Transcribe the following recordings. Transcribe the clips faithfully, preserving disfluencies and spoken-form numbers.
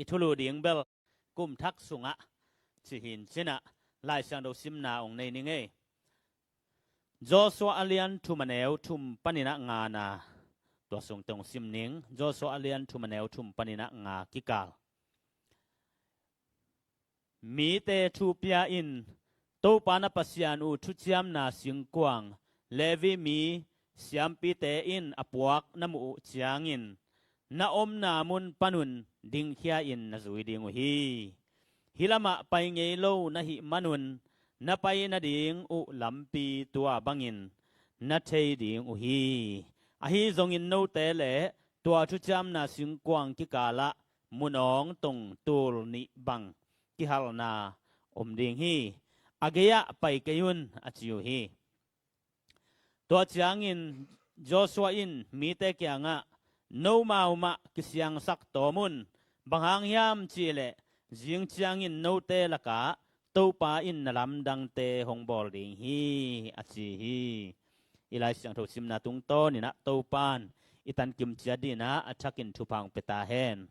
i thulu ding bel kum thak sungah ci hi-in cinah Lai Siangtho simna hong nei ning ei. Joshua a lian thum a neu thum paninah ngana, tua sung teng hong sim ning. Joshua a lian thum a neu thum paninah nga kikal. Mite thu pia in, Topa na Pasian uh thuciamna singkuang Levi mi siampite in a puak na muh uh ciangin na omna mun panun dingkhia-in na zui ding uh hi. Hih lamah pai ngei lo na hih manun na pai nading uh lampi tua bangin na thei ding uh hi. Ahi zongin note le tua thuciamna singkuang kikalah munawng tong tul nih bang kihalna om ding hi. A gei-ah pai kei un, a ci uh hi. Tua ciangin Joshua in mite kiangah, nomau mah kisiangsak tawm un. Bang hang hiam cihleh zing ciangin note lakah Topa in na lamdangte hong bawl ding hi, a ci hi. I Lai Siangtho simna tungtawninah Topan i tankim ciat dinah a thakin thupha hong pia ta hen.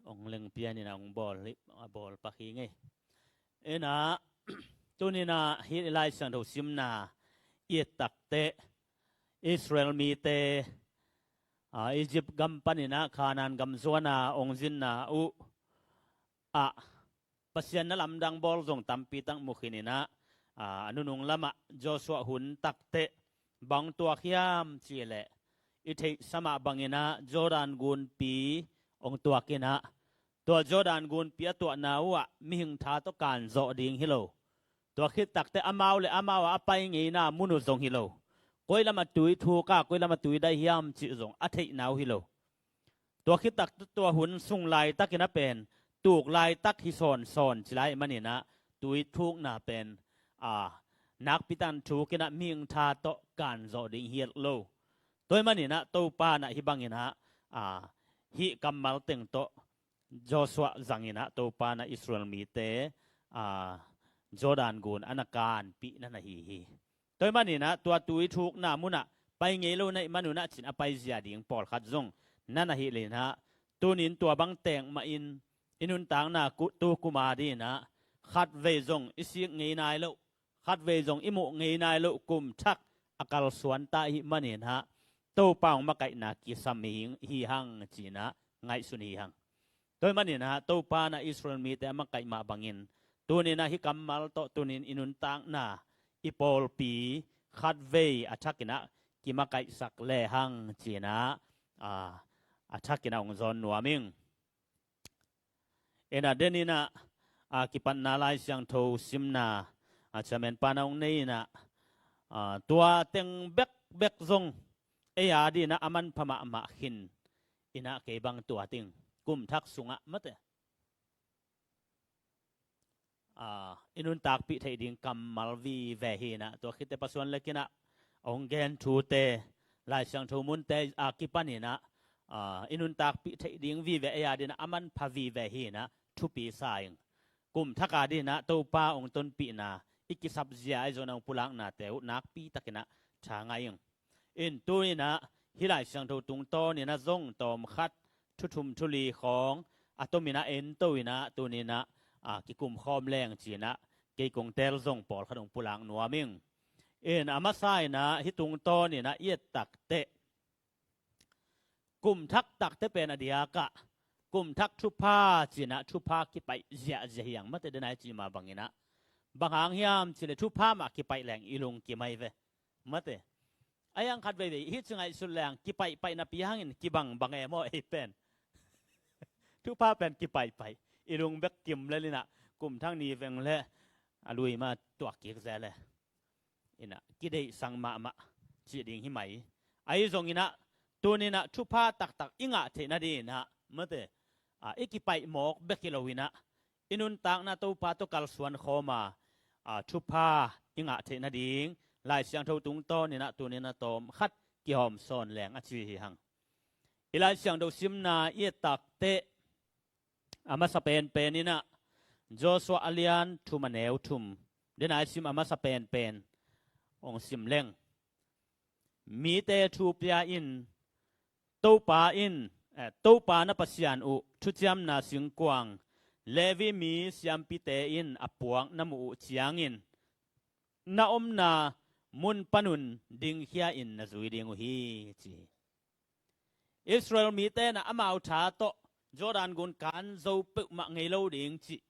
Ong leng pian inah ong bawl, a bawl pak hi ngei. Inah tuninah hih Lai Siangtho simna i et takteh Israel mite, a, Egypt gam paninah Kanaan gam zuana ong zinna uh ah Pasian na lamdang bawl zong tampi tak mu khin inah, a, a nunung lamah Joshua hun takteh bang tuak hiam cihleh i theihsa mah banginah Jordan gunpi ong tuak inah, tua Jordan gunpi a tuahna uhah mihing tha tawh kan zawh ding hi lo. Tua khit takteh amau le amau ah a pai ngeina mun uh zong hi lo. Koi lamah tui thuk a, koi lamah tui dai hiam cih zong a theihna uh hi lo. Tua khit takteh tua hun sung laitakinah pen tuk laitak hi sawnsawn ci lai maninah tui thukna pen, a, nakpi takin thukinah mihing tha tawh kan zawh ding hi lo. Tua maninah Topa inah hih banginah, a, hih kammal teng tawh Joshua zanginah Topa inah Israel mite, a, Jordan gun a na kanpih na na hi hi. Tua maninah tua tui thukna munah pai ngei lo na hih manunah cin a paizia ding pawlkhat zong na na hi leh inah, tunin tua bang tek mahin i nuntakna ku-, tu kum a dinah khatvei zong i sik ngei nai loh, khatvei zong i muh ngei nai loh kum thak a kalsuan ta ahih maninah Topa hong makaihna kisam hi, hi hang cinah ngaihsun hi hang. Tua maninah Topa inah Israel mite a makaih mah bangin tuninah hih kammal tawh tunin i nuntakna, i pawlpi khatvei a thakinah kimakaihsak lehang cinah, a, a thakinah hong zawn nuam ing. Inah deninah, a, kipatna Lai Siangtho simna, a, chairman pa na hong nei inah, a, tua teng bekbek zong ei a dinah a manpha mahmah khin inah kei bang tua ting kum thak sungah mate, a, i nuntakpih theih ding kammal vive hi inah, tua khitteh Pa Suan Lek inah hong gen thute, Lai Siangtho munte a kipaninah, a, i nuntakpih theih ding vive ei a dinah a manpha vive hi inah thupi sa ing. Kum thak a dinah Topa hong tonpihna i kisapzia ahi zongin hong pulaknate uh nakpi takinah tha ngah ing. In tuninah hih Lai Siangtho tungtawninah zong tawmkhat thu thum thu li khawng a tominah ento inah tuninah, a, kikumkhawm leng cinah kei kong teel zong pawlkhat hong pulak nuam ing. In a masa inah hih tungtawninah i et takteh kum thak takteh pen a diakah kum thak thupha cinah thupha kipaih ziahziah hi hang mate, denai ci mah banginah. Bang hang hiam cihleh thupha mah kipaih leng i lungkim ahi ve. Mate. A hiang khat veivei hih ci ngaihsut leng kipaihpaih napi hangin kibangbang e maw ei pen. Thupha pen kipaihpaih. I lung bek kim lel inah kum thak ni veng le a lui mah tuak kik zel e. Inah kideihsak mahmah cih ding hi mai. Ahi zonginah tuninah thupha taktak i ngah theih nadinginah mate, a, i kipaih mawk bek hi loinah i nuntakna Topa tawh kalsuan khawm a, a, thupha i ngah theih nading Lai Siangtho tungtawninah tuninah tawmkhat kihawm sawn leng a ci hi hang. I Lai Siangtho simna i et takteh a masa penpen inah Joshua a lian thum a neu thum, dena i sim a masa penpen hong sim leng. Mite thu pia in, Topa in, eh, Topa na Pasian uh thuciamna singkuang Levi mi siampite in a puak na muh uh ciangin na omna mun panun dingkhia in na zui ding uh hi, ci. Israel mite na amau tha tawh Jordan gun kan zo peuhmah ngei lo ding cih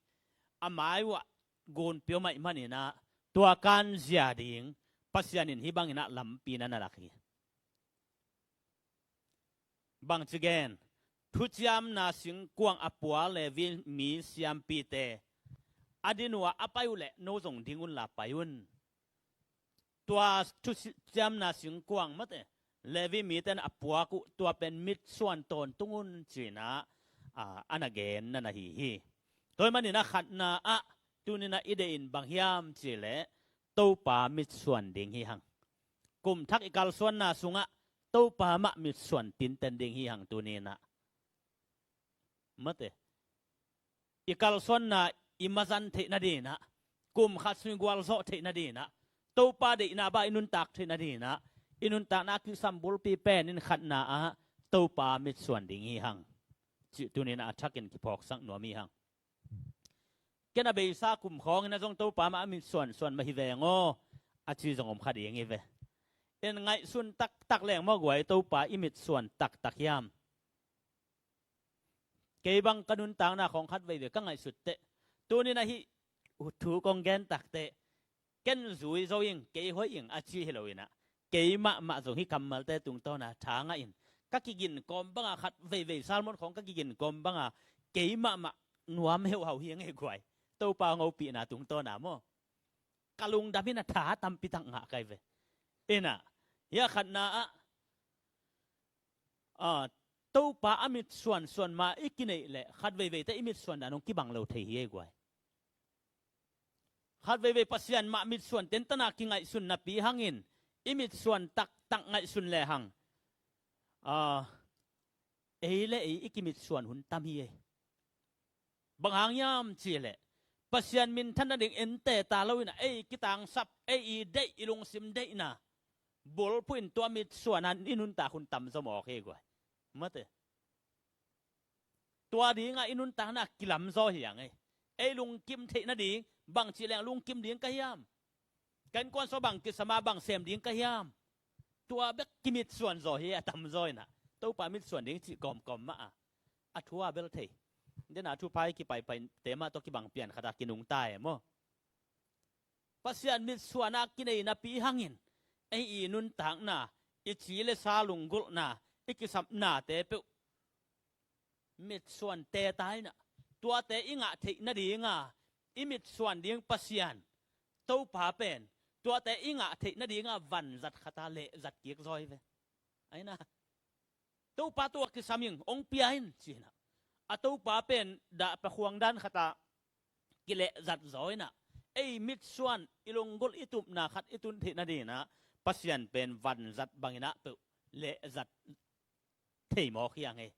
a mai uh ah gun pia uh maih maninah tua kan zia ding Pasian in hih banginah lampi na na lak hi. Bangci gen, thuciamna singkuang a pua Levi mi siampite a din uh ah a pai uh leh no zong ding unla pai un. Tua thuciamna singkuang mate Levi mite na a puak uh tua pen mitsuan tawntung un cinah a na gen na na hi hi. Tua hih maninah khatna ah tuninah i deih in bang hiam cihleh Topa mitsuan ding hi hang. Kum thak i kalsuanna sungah Topa mah mitsuan tinten ding hi hang tuninah. Mate, i kalsuanna i mazan theih nadinah, kum khat sung i gualzawh theih nadinah, Topa deihna bah i nuntak theih nadinah i nuntakna a kisam bulpi pen in khatna ah Topa mitsuan ding hi hang. Cih tuninah a thakin kiphawksak nuam hi hang. Ken a beisa kum khawngin a zong Topa mah a mitsuan suan mah hi veng aw a ci zong om kha ding hi ve. In ngaihsun taktak leng maw guai Topa i mitsuan taktak hiam? Kei bang ka nuntakna khawng khat veivei ka ngaihsut teh, tuninah hih thu kong gen takteh ken zui zo ing, kei hoih ing a ci hi loinah kei mahmah zong hih kammalte tungtawna tha ngah in ka kigin kawm banga khat veivei salmon khawng ka kigin kawm banga kei mahmah nuam heuhau hi a ngei guai. Topa ngopihna tungtawna maw ka lungdam in a tha tampi tak ngah kai ve. Inah hih a khatna ah Topa a mitsuan suan mah i kineih leh khat veivei teh i mitsuan dan hong kibang lo thei hi ei guai. Khat veivei Pasian mah mitsuan tentana kingaihsun napi hangin i mitsuan taktak ngaihsun lehang ei le ei i kimitsuan hun tam hi ei. Bang hang hiam cihleh Pasian minthan nading ente ta loinah ei kitangsap, ei i deih, i lungsim deihna bulphuh in tua mitsuana i nuntak hun tam zaw mawk hi guai. Mate, tua dingah i nuntakna kilamzaw hi ang ei. Ei lungkim theih nading bang cihleng lungkim ding ka hiam? Ka innkuan sua bang kisama bang sem ding ka hiam? Tua bek kimitsuan zaw hi a tamzaw inah Topa mitsuan ding cih kawmkawm mah a a thu a bel thei. Dena thupha i kipaipai tema tawh kibang pian khata kinungta e maw? Pasian mitsuana kinei napi hangin ei i nuntakna, i ci le sa lunggulhna, i kisapnate peuh mitsuan teta inah tuate i ngah theih nadinga i mitsuan ding Pasian Topa pen tuate i ngah theih nadinga vanzat khata lehzat kik zaw hi ve. Aina Topa tua kisam ing hong pia in cinah a Topa pen dahpa khuang dan khata kilehzat zaw inah ei mitsuan i lunggulh i tupna khat i tun theih nadinah Pasian pen vanzat banginah peuh lehzat thei mawk hi ang ei.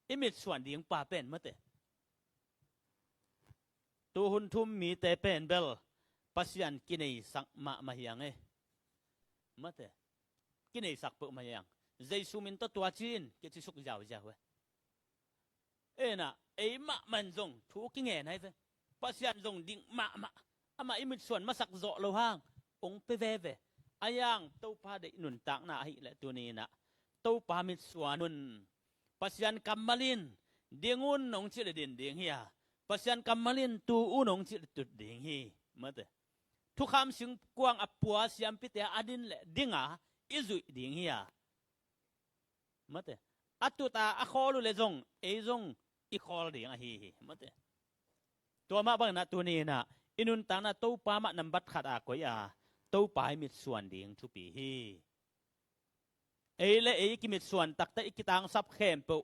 I mitsuan ding pa pen mate, tuhun thum mite pen bel Pasian kineisak mahmah hi ang ei. Mate, kineisak peuhmah hi ang. Jesu min tawh tua ci-in kicisuk ziauziau e. Ena ei mahmah in zong thu kingen ahi ve. Pasian zong ding mahmah. Amah i mitsuan masak zawh lo hang hong pe veve. A yang Topa deih nuntakna ahih leh tuninah Topa mitsuan un. Pasian kammal in ding un hong cih leh din ding hi a, Pasian kammal in tu un hong cih leh tut ding hi. Mate, thukham singkuang a pua siampite a din leh dinga i zuih ding hi a, mate, a tuta a khawl uh le zong ei zong i khawl ding ahi hi. Mate, tua mah bangin ah tuni inah i nuntakna Topa mah nambat khat a koih a, Topa i mitsuan ding thupi hi. Ei le ei i kimitsuan takte i kitangsap khempeuh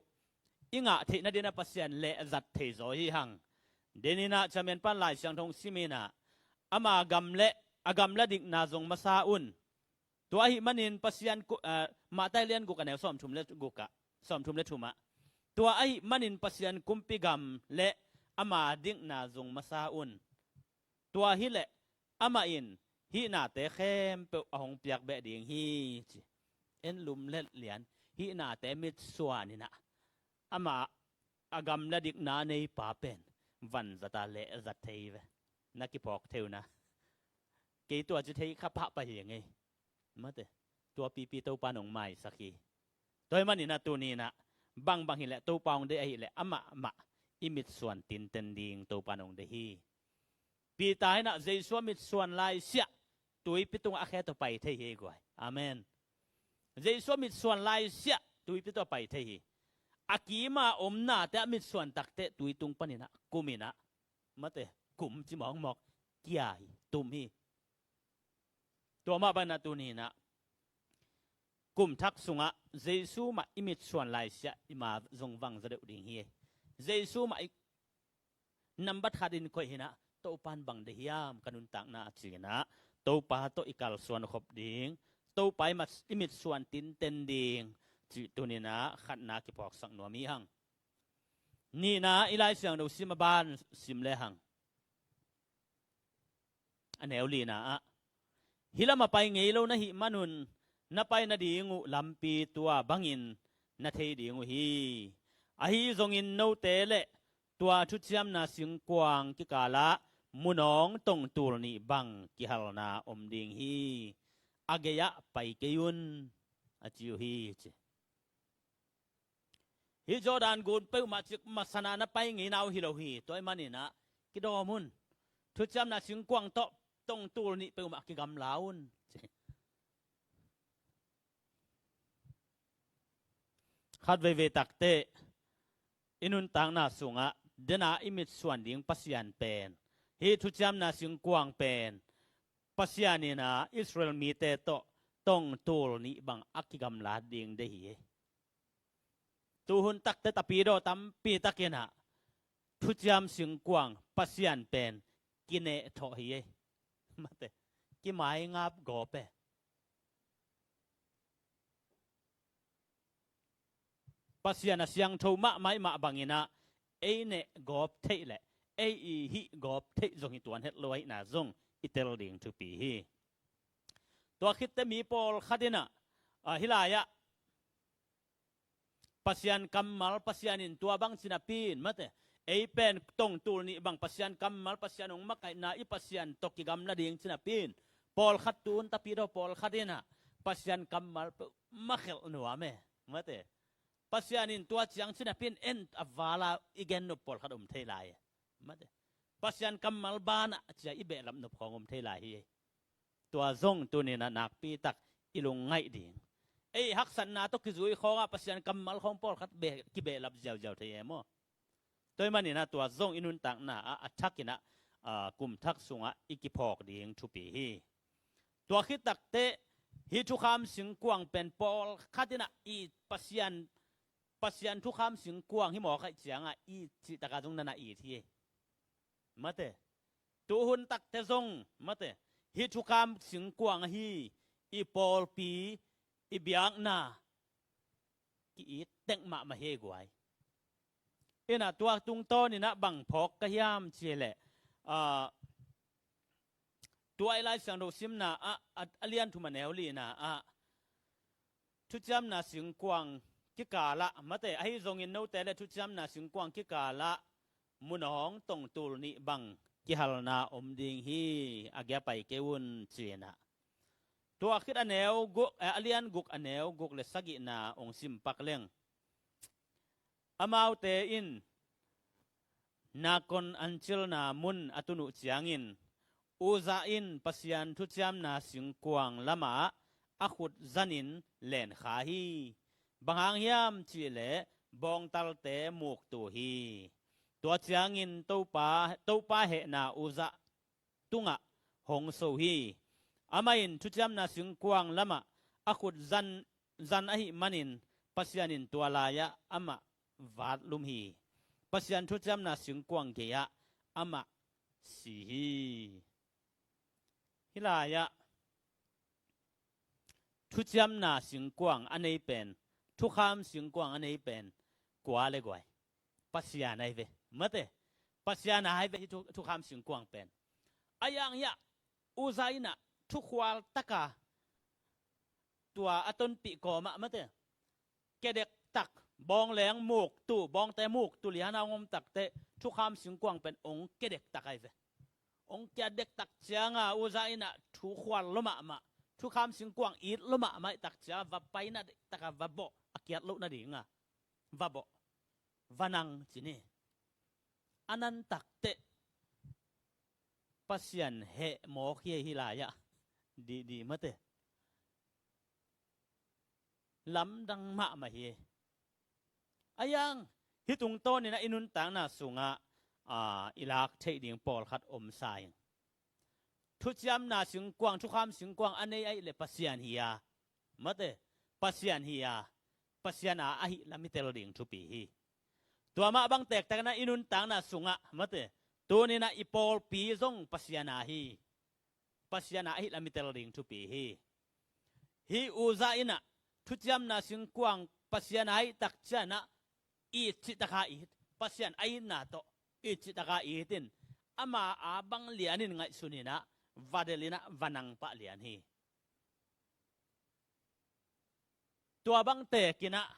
i ngah theih nadinah Pasian lehzat thei zaw hi hang. Deninah Chairman pan Lai Siangtho sim inah ama gam le a gam le dikna zong masa un. Tua ahih manin Pasian ku-, ah, Matthai lian guk a neu sawmthum le guk ah, sawmthum le thum ah, tua ahih manin Pasian kumpi gam le ama dikna zong masa un. Tua hileh amah in hih nate khempeuh a hong piak beh ding hi, ci. En lumlet lian, hih nate mitsuan in ah amah a gamla dikna neipa pen vanzat a lehzat thei ve. Na kiphawk thei uh na. Kei tua ci thei kha pahpah hi ngei. Mate, tua pipi Topa in hong maisak hi. Tua ahih manin ah tuni in ah bangbang hileh Topa hong deih ahileh amah mah i mitsuan tinten ding Topa in hong deih hi. Peter in ah Jesu a mitsuan laisiah tuipi tungah a khe tawh pai thei hi ei guai. Amen. Jesu a mitsuan laisiah tuipi tawh pai thei hi. A kima omnate a mitsuan takteh tui tung panin ah kum in ah, mate, kum ci mawkmawk, kia hi, tum hi. Tua mah bangin ah tuni in ah kum thak sungah Jesu mah i mitsuan laisiah i ma zong vangza deuh ding hi. Jesu mah i nambat khat in koih hi in ah, Topa in bang deih hiam ka nuntakna a ci in ah, Topa tawh i kalsuan khop ding, Topa i mat, i mitsuan tinten ding cih tuni in ah khatna kiphawksak nuam hi hang. Nihna i Lai Siangtho sim a ban sim le hang. A neu lina ah, hih lamah pai ngei lo na hih manun na pai nading uh lampi tua bangin na thei ding uh hi. Ahi zongin note le tua thuciamna singkuang kikalah munawng tongtul nih bang kihalna om ding hi. A gei-ah pai kei un, a ci uh hi, ci. Hih Jordan gun peuhmah cik masana na pai ngeina uh hi lo hi. Tua ahih manin ah kidawm un. Thuciamna singkuang tawh tongtul nih peuhmah kigamla un. Khat veivei takteh i nuntakna sungah dena i mitsuan ding Pasian pen, hih thuciamna singkuang pen, Pasian in ah Israel mite tawh tongtul nih bang a kigamlat ding deih hi. Tuhun takteh tapidaw tampi takin ah thuciam singkuang Pasian pen kineh thawh hi ei. Mate, kimaingap gawp e. Pasian a siangtho mahmah i mah bangin ah ei neh gawp theih le ei i hih gawp theih zong hi tuan het lo ahihna zong i tel ding thupi hi. Tua khitteh mi pawlkhat in ah, a, hih lai-ah Pasian kammal, Pasian in tua bang ci napi in, mate, ei pen tongtul nih bang Pasian kammal, Pasian hong makaihna i Pasian tawh kigamla ding ci napi in, pawlkhat, tuhun tapidaw pawlkhat in ah Pasian kammal peuhmah khelh nuam e. Mate, Pasian in tua ciang ci napi in en a vala i gen nop pawlkhat om thei lai e. Mate, Pasian kammal banah cia i behlap nop khawng om thei lai hi. Tua zong tuni in ah nakpi tak i lungngaih ding. Ei haksatna tawh kizui khawngah Pasian kammal khawng pawlkhat be, kibehlap ziauziau thei e maw? Tua ahih manin ah tua zong i nuntakna ah a thakin ah, a, kum thak sungah i kiphawk ding thupi hi. Tua khit takteh hih thukham singkuang pen pawlkhat in ah i Pasian, Pasian thukham singkuang hi mawk ahih ciangah i cih takah zong na na it hi. Mate, tuhun takteh zong, mate, hih thukham singkuang ahi i pawlpi, i biakna ki-it tek mahmah hi ei guai. In ah tua tungtawn in ah bang phawk ka hiam cih leh, a, tua i Lai Siangtho simna ah, a, a lian thum a neu lina ah, thuciamna singkuang kikalah, mate, ahi zongin note le thuciamna singkuang kikalah munawng tongtul nih bang kihalna om ding hi, a gei-ah pai kei un, ci in ah. Tua khit a neu guk, eh, a lian guk a neu guk le sagihna hong sim pak leng. Amaute in nakon ancilna mun a tun uh ciangin, Uza in Pasian thuciamna singkuang lamah a khut zanin lenkha hi. Bang hang hiam cih leh bawngtalte muktu hi. Tua ciangin Topa, Topa hehna Uza tungah hong so hi. Amah in thuciamna singkuang lamah a khut zan, zan ahih manin Pasian in tua lai-ah amah vatlum hi. Pasian thuciamna singkuang gei-ah amah si hi. Hih lai-ah thuciamna singkuang a nei pen, thukham singkuang a nei pen kua le guai? Pasian ahi ve. Mate, Pasian a hi ve hi thu, thukham singkuang pen. A yang hiah Uza in ah thukhual taka tua a tonpih kawmah mate, kedek tak, bawngleng muktu, bawngte muktu liana hong om takteh thukham singkuang pen hong kedek tak ahi ve. Hong kedek tak cianga Uza in ah thukhual lo mahmah, thukham singkuang it lo mahmah ih tak cia va paina deih taka va bawh, a kiat loh nadinga va bawh, va nang ci ni. A nan takteh Pasian heh mawk hi ei hi lai-ah. Didi mate. Lamdang mahmah hi. A yang hih tungtawnin ah i nuntakna sungah, aa, i lak theih ding pawlkhat om sa ing. Thuciamna singkuang, thukham singkuang a nei ahih leh Pasian hi a, mate, Pasian hi a, Pasian a ahih lam i tel ding thupi hi. Tua mah bang tektakin ah i nuntakna sungah, mate, tunin ah i pawlpi zong Pasian a hi. Pasian a ahih lam i tel ding thupi hi. Hih Uza in ah thuciamna singkuang Pasian a ahih tak ciangin ah it cih taka it, Pasian a itna tawh it cih taka it in, ama a bang lianin ngaihsunin ah va delhin ah va nang pah lian hi. Tua bang tekin ah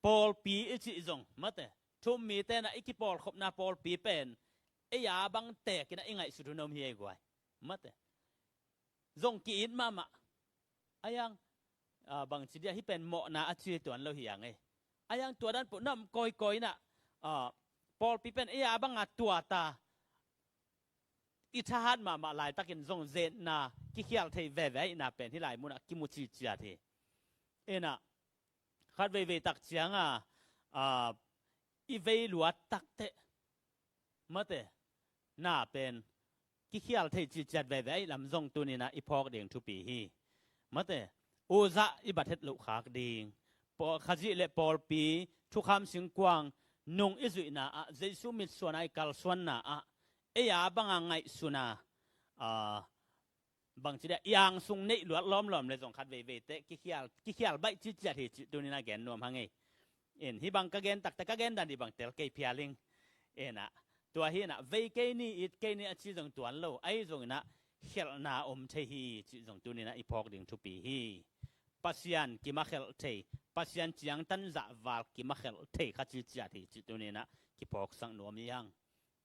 pawlpi i cih zong, mate, thu-um mite in ah i kipawlkhopna pawlpi pen ei a bang tekin ah i ngaihsut hun om hi ei guai, mate. Zong ki-it mahmah. A yang, aa, bangci dia hih pen mawhna a ci tuan lo hi a ngei. A yang tua dan puh nam kawikawi in ah, aa, pawlpi pen ei a banga tua ta, i thahat mahmah laitakin zong zetna kikhial thei veve ahihna pen hih lai munah kimu ciciat hi. In ah khat veivei tak cianga, aa, i vei luat takteh, mate, na pen kikhial thei ciciat veve ahih lam zong tunin ah i phawk ding thupi hi. Mate, Uza i bat het loh khak ding. Paw-, Khazih le pawlpi, thukham singkuang nung i zuihna ah, Jesu mitsuan a i kalsuanna ah, ei a banga ngaihsun a, aa, bangci dia i angsung neih luat lawmlawm le zong khat veivei teh kikhial, kikhial baih ciciat hi cih tunin ah gen nuam hang ei. In, hih bang ka gen taktak ka gen dan hih bang tel kei phial ing. In ah, tua hi in ah, vei kei ni, it kei ni a ci zong tuan lo, ahi zongin ah khelhna om thei hi cih zong tunin ah i phawk ding thupi hi. Pasian kimakhelh thei, Pasian ciangtan zahval kimakhelh thei kha ciciat hi cih tunin ah kiphawksak nuam hi hang.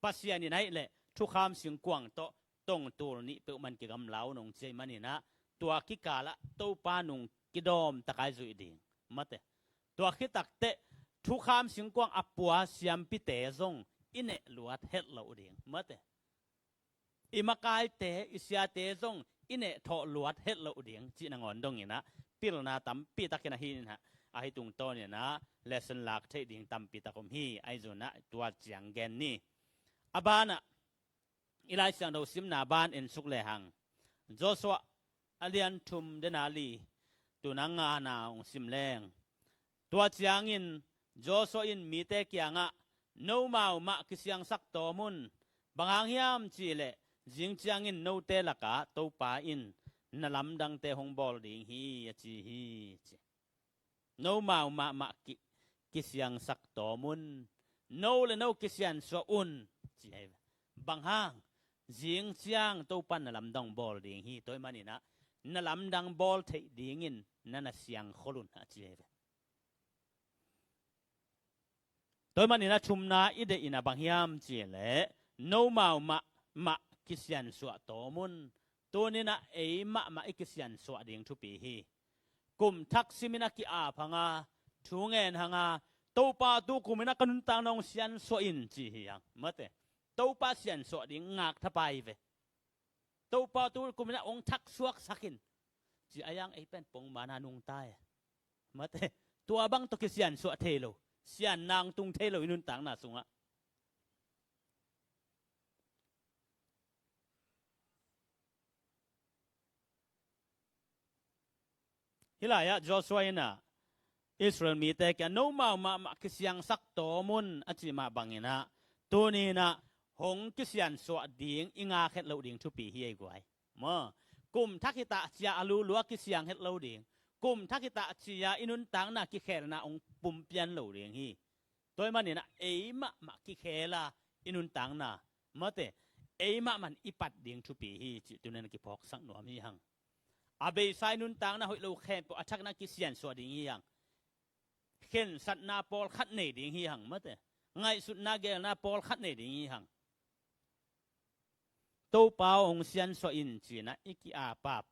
Pasian in ahih leh thukham singkuang tawh tongtul nih peuhmah in kigamla un hong ci ahih manin ah, tua kikalah Topa nung kidawm taka i zuih ding. Mate. Tua khit takteh thukham singkuang a pua siampite zong i neh luat het loh ding. Mate. I makaite, i siate zong i neh thawh luat het loh ding cih nangawn dongin ah pilna tampi takin ahi in ah, ahi tungtawnin ah lesson lak theih ding tampi tak om hi. Ahi zongin ah tua ciang gen ni. A banah i Lai Siangtho simna ban en suk lehang, Joshua a lian thum, dena li, tuna ngana hong sim leng. Tua ciangin Joshua in mite kiangah, "Nomau mah kisiangsak tawm un. Bang hang hiam cih leh zing ciangin note lakah Topa in na lamdangte hong bawl ding hi," a ci hi, ci. "Nomau mahmah ki, kisiangsak tawm un. No le no kisiansuah un," ci hi. Bang hang? Zing ciang Topa in na lamdang bawl ding hi. Tua ahih manin ah na lamdang bawl theih dingin na na siangkhol un, a ci hi. Tua ahih manin ah thumna i deih in ah bang hiam cih leh, nomau mahmah kisiansuah tawm un. Tunin ah ei mahmah i kisiansuah ding thupi hi. Kum thak simin a ki-ap hang a, thu ngen hang a, "Topa, tu kumin ah ka nuntakna hong siansuah in," ci hi hang. Mate. Topa siansuah ding ngak thapai ve. "Topa, tu kumin ah hong thaksuaksak in," ci a, a yang ei pen pongmana nungta e. Mate. Tua bang tawh kisiansuah thei lo, sianna hong tung thei lo i nuntakna sungah. Hih lai-ah Joshua in ah Israel mite kiang, "Nomau mahmah kisiangsak tawm un," a cih mah bangin ah, tuni-in ah hong kisiansuah ding i ngak het loh ding thupi hi ei guai. Maw, kum thak hi ta ci-a a lulua kisiang het lo ding, kum thak hi ta ci-a i nuntakna kikhelna hong pumpian lo ding hi. Tua ahih manin ah ei mahmah kikhel a, i nuntakna, mate, ei mahmah in i pat ding thupi hi cih tuni-in a kiphawksak nuam hi hang. A beisa i nuntakna hoih lo khempeuh a thak in a kisiansuah ding hi hang. Khensatna pawlkhat nei ding hi hang, mate. Ngaihsutna geelna pawlkhat nei ding hi hang. Topa aw, hong siansuah in ci-in a i ki-apap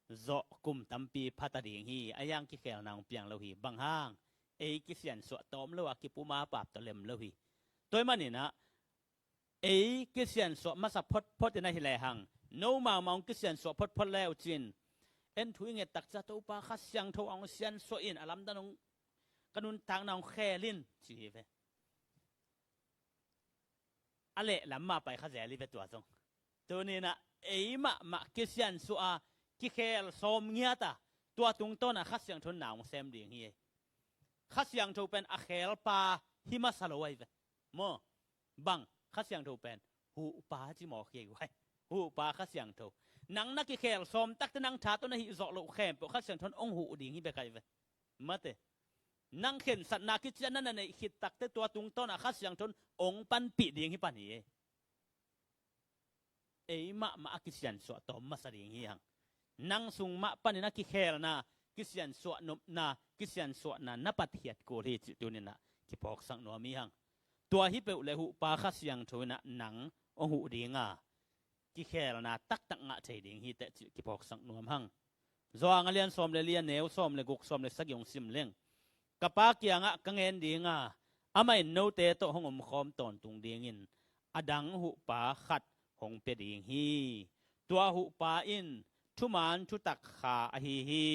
zawh kum tampi pha ta ding hi. Ahi hang kikhelna hong piang lo hi. Bang hang? Ei kisiansuah tawm lo a, kipum apap tawh lem lo hi. Tua ahih manin a ei kisiansuah masa photphot in ahi lehang, no maumau hong kisiansuah photphot le uh cin, en thu i nget tak ciang Topa Kha Siangtho hong siansuah in, a lamdang hong, ka nuntakna hong khel in ci hi ve. A lehlam mah pai kha zel hi ve tua zong. Tuni-in a ei mahmah kisiansuah a, kikhel sawm ngiat a, tua tungtawn a Kha Siangtho in na hong sem ding hi. Kha Siangtho pen a khelpa hi masa lo ahi ve. Maw? Bang, Kha Siangtho pen huhpa ci mawk hi uh ai. Huhpa Kha Siangtho. Nang na kikhel sawm tak teh nang tha tawh na hih zawh loh khempeuh Kha Siangtho in hong huh ding hi bek ahi ve. Mate. Nang khensatna kician na na neih khit tak teh tua tungtawn a Kha Siangtho in hong panpih ding hi pan hi. Ei mahmah a kisiansuah tawm masa ding hi hang. Nang sung mah panin a kikhelna, kisiansuah nopna, kisiansuahna na patkhiat kul hi cih tuni-in a kiphawksak nuam hi hang. Tua hi peuh leh huhpa Kha Siangtho in a nang hong huh ding a, kikhelna taktak ngah thei ding hi teh cih kiphawksak nuam hang. Johan a lian sawm le li, a neu sawm le guk, sawm le sagih hong sim leng. Ka Pa kiangah ka ngen ding a, amah in note tawh hong omkhawm tawntung dingin a dang huhpa khat hong pia ding hi. Tua huhpa in thuman thutak Kha ahi hi.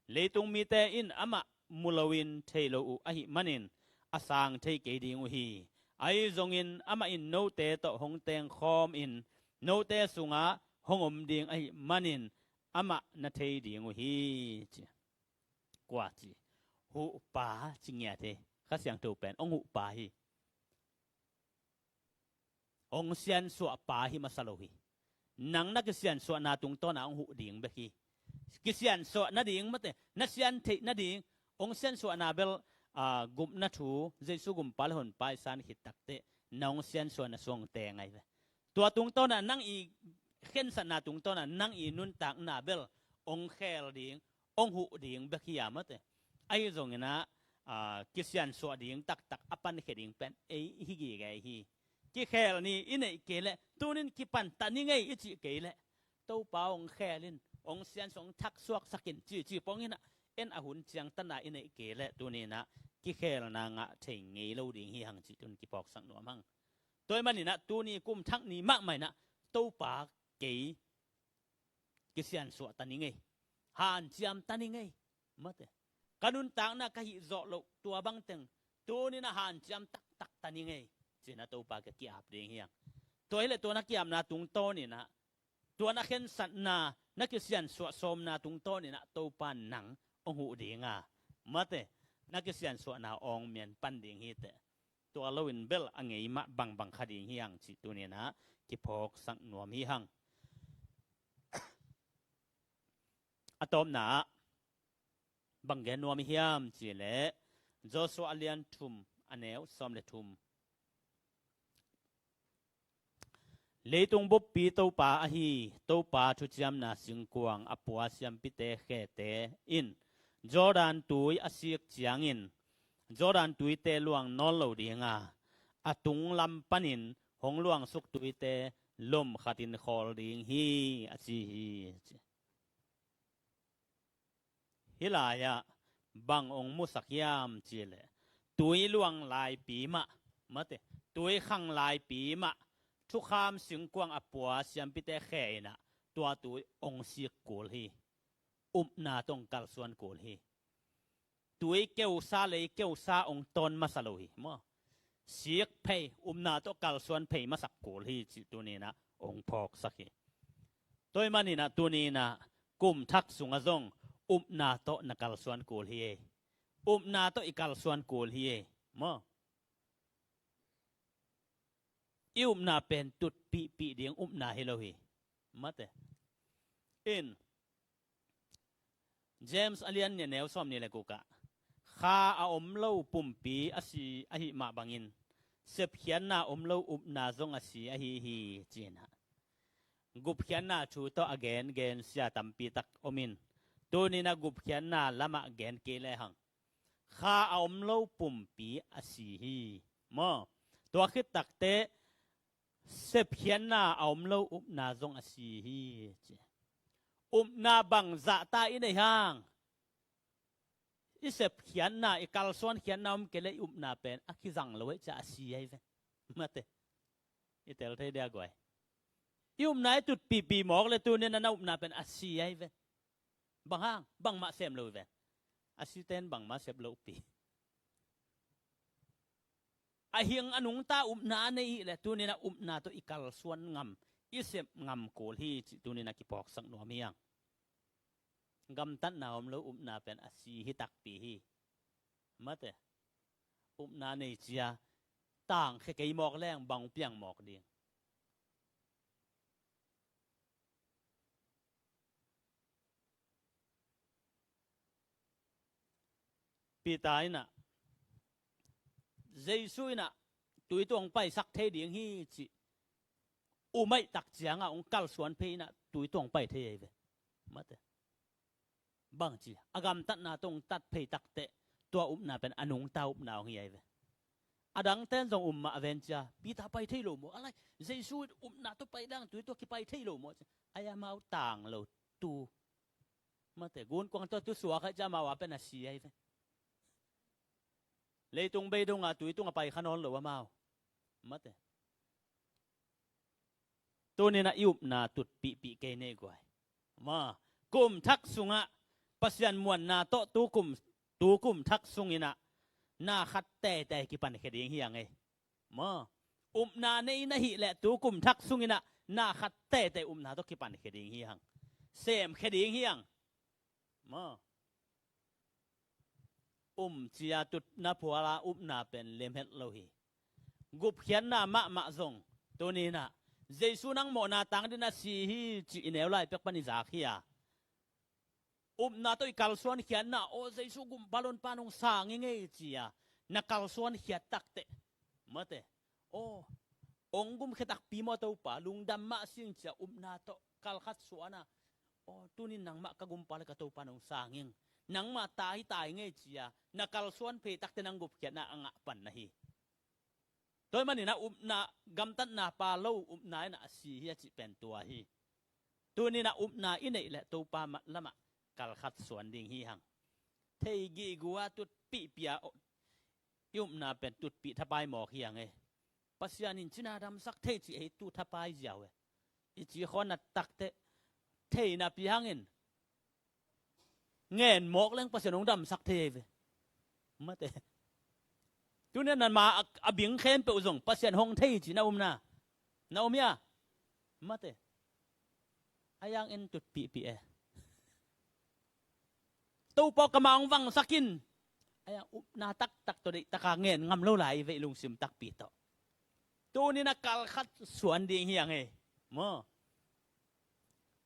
Leitung mite in amah mu loin thei lo uh ahih manin a sang thei kei ding uh hi. Ahi zongin amah in note tawh hong tengkhawm in note sungah hong om ding ahih manin amah na thei ding uh hi, ci. Kua ci? Huhpa ci ngiat hi. Kha Siangtho pen hong huhpa hi. Hong siansuahpa hi masa lo hi. Nang na kisiansuahna tungtawn a hong huh ding bek hi. Kisiansuah nading, mate, na siantheih nading, hong siansuahna bel, ah, gupna thu, Jesu gumpa le honpa i san khit tak teh na hong siansuahna sung teng ahi ve. Tua tungtawn a nang i khensatna tungtawn a nang i nuntakna bel hong khel ding, hong huh ding bek hi a, mate. Ahi zongin a, ah, kisiansuah ding taktak a pankhia ding pen ei hi gige hi. Kikhel ni i neih kei leh, tuni-in kipan ta ning ei i cih kei leh, Topa hong khel in, hong siansuah, hong thaksuaksak in, ci, ci pong in a, en a hun ciangtan a i neih kei leh, tuni-in a kikhelna ngah thei ngei lo ding hi hang cih tuni-in kiphawksak nuam hang. Tua ahih manin a tuni kum thak ni mahmah in a, Topa, kei kisiansuah ta ning ei, hanciam ta ning ei, mate. Ka nuntakna ka hih zawh loh tua bang teng tuni-in a hanciam taktak ta ning ei, ci-in a Topa kiang ki-ap ding hi hang. Tua hi leh tua na ki-apna tungtawn in a, tua na khensatna, na kisiansuah sawmna tungtawn in a Topa in nang hong huh ding a, mate, na kisiansuahna awngmian pan ding hi teh. Tua loin bel a ngei mah bangbang kha ding hi hang cih tuni-in a kiphawksak nuam hi hang. A tawpna ah bang gen nuam i hiam cih leh, Joshua a lian thum, a neu sawm le thum. Leitung buppi Topa ahi Topa thuciamna singkuang a pua siampite khete in Jordan tui a sik ciangin Jordan tuite luang nawn lo ding a, a tunglam panin hong luangsuk tuite lom khatin khawl ding hi, a ci hi, a ci. Hih lai-ah bang hong musak hiam cih leh, tui luang laipi mah, mate, tui khang laipi mah thukham singkuang a pua siampite khe in a, tua tui hong sik kul hi. Upna tawh hong kalsuan kul hi. Tui keusa, lei keusa hong tawn masa lo hi maw. Sik phei, upna tawh kalsuan phei masak kul hi cih tuni-in a hong phawksak hi. Tua ahih manin a tuni-in a kum thak sungah zong upna tawh na kalsuan kul hi. Upna tawh i kalsuan kul hi maw. I upna pen tutpihpih ding upna hi lo hi. Mate. In James a lian nih, a neu sawmnih le guk ah, kha a om lo pumpi a si ahih mah bangin, Sepkhiatna om lo upna zong a si ahi hi, ci-in ah gupkhiatna thu tawh a gengen sia tampi tak om in, tuni-in ah gupkhiatna lamah gen kei lehang, kha a om lo pumpi a si hi. Maw, tua khit takteh sepkhiatna a om lo upna zong a si hi, ci. Upna bang zahta i nei hang, i sepkhiatna, i kalsuankhiatna om kei leh i upna pen a kizang lo ahih ciang a si ahi ve. Mate. I tel thei dia guai. I upna i tutpihpih mawk leh tuni-in ah na upna pen a si ahi ve. Bang hang, bangmah sem lo hi ve. A site in bangmah sep lohpi. A hing a nungta upna a nei hi leh tuni-in ah upna tawh i kalsuan ngam, i sep ngam kul hi cih tuni-in ah kiphawksak nuam hi hang. Gamtatna om lo upna pen a si hi takpi hi. Mate. Upna nei cia, tangkhia kei mawk leng bang piang mawk ding. Peter in ah, Jesu in ah tui tawh hong paisak thei ding hi cih um ahih tak ciangah hong kalsuan phei in ah tui tawh hong pai thei ahi ve. Mate. Bang ci, a gamtatna tawh hong tat phei takteh tua upna pen a nungta upna hong hi ahi ve. A dangte in zong um mah a ven cia, Peter pai thei lo maw? A lai, Jesu upna tawh pai dang tui tawh kipai thei lo maw? Ai, amau tang lo tu. Mate, gunkuang tawh tu suak ahih ciang amau a pen a si ahi ve. Leitung bei dongah tui tungah pai kha nawn lo amau. Mate. Tuni-in ah i upna tutpihpih kei ni guai. Maw, kum thak sungah Pasian muanna tawh tu kum, tu kum thak sungin ah na khat teitei kipankhia ding hi hang ei. Maw, upna nei na hih leh tu kum thak sungin ah na khat teitei upna tawh kipankhia ding hi hang. Semkhia ding hi hang. Maw, um cia tutna phuala upna pen lemhet lo hi. Gupkhiatna mahmah zong tuni-in ah Jesu nang mawhna tang dingin a si hi cih i neu lai pek pan i zak hi a, upna tawh i kalsuankhiatna, aw, Jesu gumpa honpa nong sang ing ei ci-a na kalsuankhiat takteh, mate, aw, hong gumkhia takpi maw Topa, lungdam mah sing ci-a upna tawh kalkhat suan a, aw, tuni-in nangmah ka gumpa le ka Topa nong sang ing, nangmah ta hi ta ing ei ci-a na kalsuan phei takteh nang gupkhiatna a ngah pan na hi. Tua ahih manin ah upna, gamtatna pha lo upna in ah a si hi a cih pen tua hi. Tuni-in ah upna i neih leh Topa mah lamah kalkhat suan ding hi hang. Thei gihgu a tutpihpih a i upna pen tutpih thapai mawk hi hang e. Pasian in cina damsak thei cih ei tu thapai ziau e. I ci khawng na takteh thei napi hangin ngen mawk leng Pasian hong damsak thei ei ve. Mate. Tuni-in ah ma a, a bing khempeuh zong Pasian hong thei ci na um na. Na um hia? Mate. A yang en tutpihpih e. Topa aw, ka ma hong vangsak in. A yang upna taktak tawh deihtaka ngen ngam lo lai i veih lungsim takpi tawh. Tuni-in ah kalkhat suan ding hi hang e. Maw.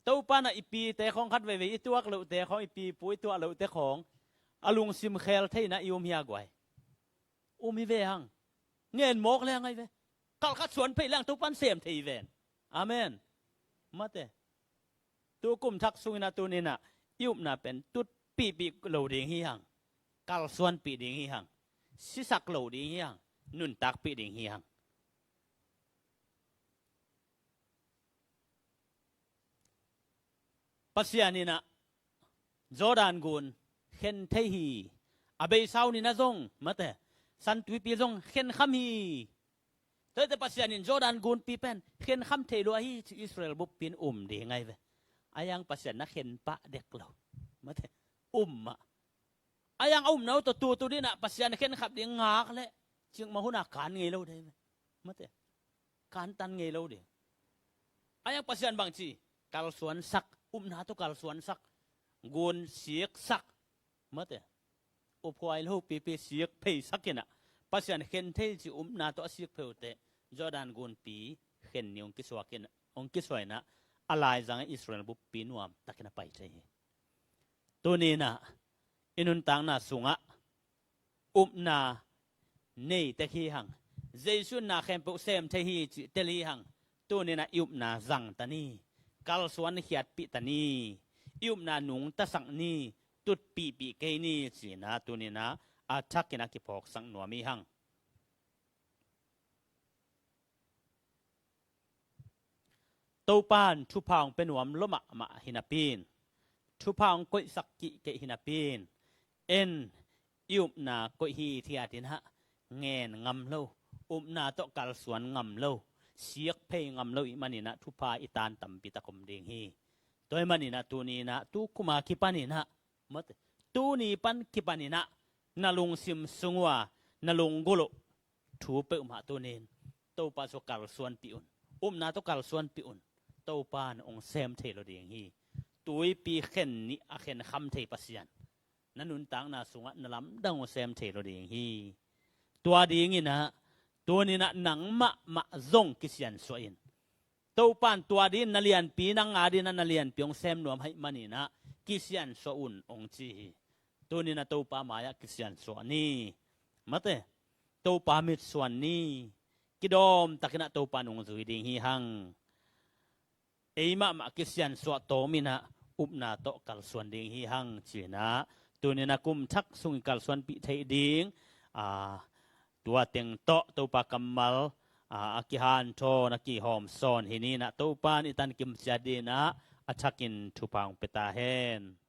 Topa in ah i pite khawng khat veivei i tuak lohte khawng, i pipu i tuak lohte khawng a lungsim khel thei-in ah i um hia guai? Um hi ve hang. Ngen mawk leng ahi ve. Kalkhat suan phei leng Topa in sem thei ven. Amen. Mate. Tu kum thak sungin ah tuni-in ah i upna pen tutpihpih lo ding hi hang. Kalsuanpih ding hi hang. Sisak lo ding hi hang. Nuntakpih ding hi hang. Pasian in ah Jordan gun khen thei hi. A beisa hun in ah zong, mate, San Tuipi zong khenkham hi. Tua hi teh Pasian in Jordan gunpi pen khenkham thei lua hi ci Israel buppi in um ding ahi ve. A yang Pasian na khen pah dek lo. Mate, um mah. A yang a upna uh tawh tutu dingin ah Pasian khenkhap ding ngak leh cikmah hun a kan ngei lo ding ahi ve. Mate. Kantan ngei lo ding. A yang Pasian bangci kalsuansak, upna tawh kalsuansak, gun siksak, mate, uphuai lopipi sik pheisak in ah Pasian khen thei ci upna tawh a sik phei uh teh Jordan gunpi khen ni hong kisuak in, hong kisuak in ah a laizang Israel buppi nuamtakin a pai thei hi. Tuni in ah i nuntakna sungah upna nei tek hi hang, Jesu in na khempeuh sem thei hi cih tel hi hang. Tuni-in ah i upna zang ta ni. Kalsuan khiatpih ta ni. I upna nungta sak ni. Tutpihpih kei ni ci-in ah tuni-in ah a thakin a kiphawksak nuam hi hang. Topa in thupha hong pia nuam lua mahmah hi napi-in, thupha hong koihsak kihkeih hi napi-in, en i upna koih hithiat in ah ngen ngam lo, upna tawh kalsuan ngam lo, siak phei ngam lo ahih manin ah thupha i taan tampi tak om ding hi. Tua ahih manin ah tuni-in ah, tu kum a kipanin ah, mate, tuni pan kipanin ah na lungsim sung uh a na lunggulh uh thu peuhmah tuni-in Topa tawh kalsuanpih un. Upna tawh kalsuanpih un. Topa in hong sem thei lo ding hi. Tuipi khen nih a khen kham thei Pasian, na nuntakna sungah na lamdang hong sem thei lo ding hi. Tua dingin ah tuni-in ah nang mahmah zong kisiansuah in. Topa in tua dingin na lianpi, nang a dingin ah na lianpi hong sem nuam ahih manin ah kisiansuah un hong ci hi. Tuni-in ah Topa mai-ah kisiansuah ni. Mate, Topa mitsuan ni. Kidawm takin ah Topa nungzui ding hi hang. Ei mahmah kisiansuah tawmin ah upna tawh kalsuan ding hi hang ci-in ah, tuni-in ah kum thak sung i kalsuanpih theih ding, aa, tua teng tawh Topa kammal, aa, a kihanthawn, a kihawmsawn hi ni-in ah, Topa in i tankim ciat dingin ah a thakin thupha hong pia ta hen.